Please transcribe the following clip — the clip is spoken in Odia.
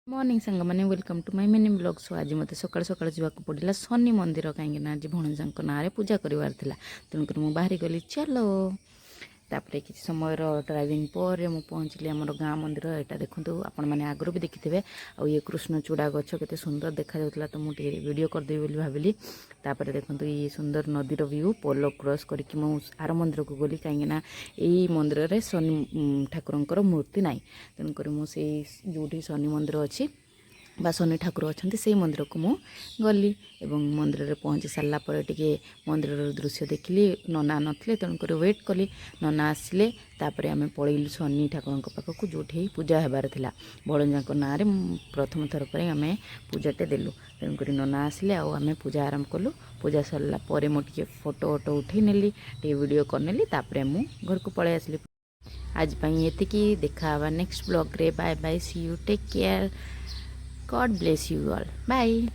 ମର୍ଣ୍ଣିଂ ସାଙ୍ଗମାନେ, welcome to my mini vlog. So ଆଜି ମୋତେ ସକାଳୁ ସକାଳୁ ଯିବାକୁ ପଡ଼ିଲା ଶନି ମନ୍ଦିର, କାହିଁକିନା ଆଜି ଭଣଜାଙ୍କ ନାଁରେ ପୂଜା କରିବାର ଥିଲା। ତେଣୁକରି ମୁଁ ବାହାରି ଗଲି, ଚାଲ। ତାପରେ କିଛି ସମୟର ଡ୍ରାଇଭିଂ ପରେ ମୁଁ ପହଞ୍ଚିଲି ଆମର ଗାଁ ମନ୍ଦିର। ଏଇଟା ଦେଖନ୍ତୁ, ଆପଣମାନେ ଆଗରୁ ବି ଦେଖିଥିବେ। ଆଉ ଇଏ କୃଷ୍ଣଚୂଡ଼ା ଗଛ କେତେ ସୁନ୍ଦର ଦେଖାଯାଉଥିଲା, ତ ମୁଁ ଟିକେ ଭିଡ଼ିଓ କରିଦେବି ବୋଲି ଭାବିଲି। ତାପରେ ଦେଖନ୍ତୁ ଇଏ ସୁନ୍ଦର ନଦୀର ଭ୍ୟୁ। ପୋଲ କ୍ରସ୍ କରିକି ମୁଁ ଆର ମନ୍ଦିରକୁ ଗଲି, କାହିଁକିନା ଏଇ ମନ୍ଦିରରେ ଶନି ଠାକୁରଙ୍କର ମୂର୍ତ୍ତି ନାହିଁ। ତେଣୁକରି ମୁଁ ସେଇ ଯେଉଁଠି ଶନି ମନ୍ଦିର ଅଛି ବା ଶନି ଠାକୁର ଅଛନ୍ତି, ସେଇ ମନ୍ଦିରକୁ ମୁଁ ଗଲି। ଏବଂ ମନ୍ଦିରରେ ପହଞ୍ଚି ସାରିଲା ପରେ ଟିକେ ମନ୍ଦିରର ଦୃଶ୍ୟ ଦେଖିଲି। ନନା ନଥିଲେ, ତେଣୁକରି ୱେଟ୍ କଲି। ନନା ଆସିଲେ, ତାପରେ ଆମେ ପଳେଇଲୁ ଶନି ଠାକୁରଙ୍କ ପାଖକୁ, ଯେଉଁଠି ପୂଜା ହେବାର ଥିଲା। ଭଣଜାଙ୍କ ନାଁରେ ପ୍ରଥମ ଥର ପାଇଁ ଆମେ ପୂଜାଟେ ଦେଲୁ। ତେଣୁକରି ନନା ଆସିଲେ ଆଉ ଆମେ ପୂଜା ଆରମ୍ଭ କଲୁ। ପୂଜା ସରିଲା ପରେ ମୁଁ ଟିକେ ଫଟୋ ଫଟୋ ଉଠେଇ ନେଲି, ଟିକେ ଭିଡ଼ିଓ କରିନେଲି। ତାପରେ ମୁଁ ଘରକୁ ପଳେଇ ଆସିଲି। ଆଜି ପାଇଁ ଏତିକି। ଦେଖା ହେବା next ବ୍ଲଗ୍ରେ। Bye bye, see you, take care, God bless you all, bye.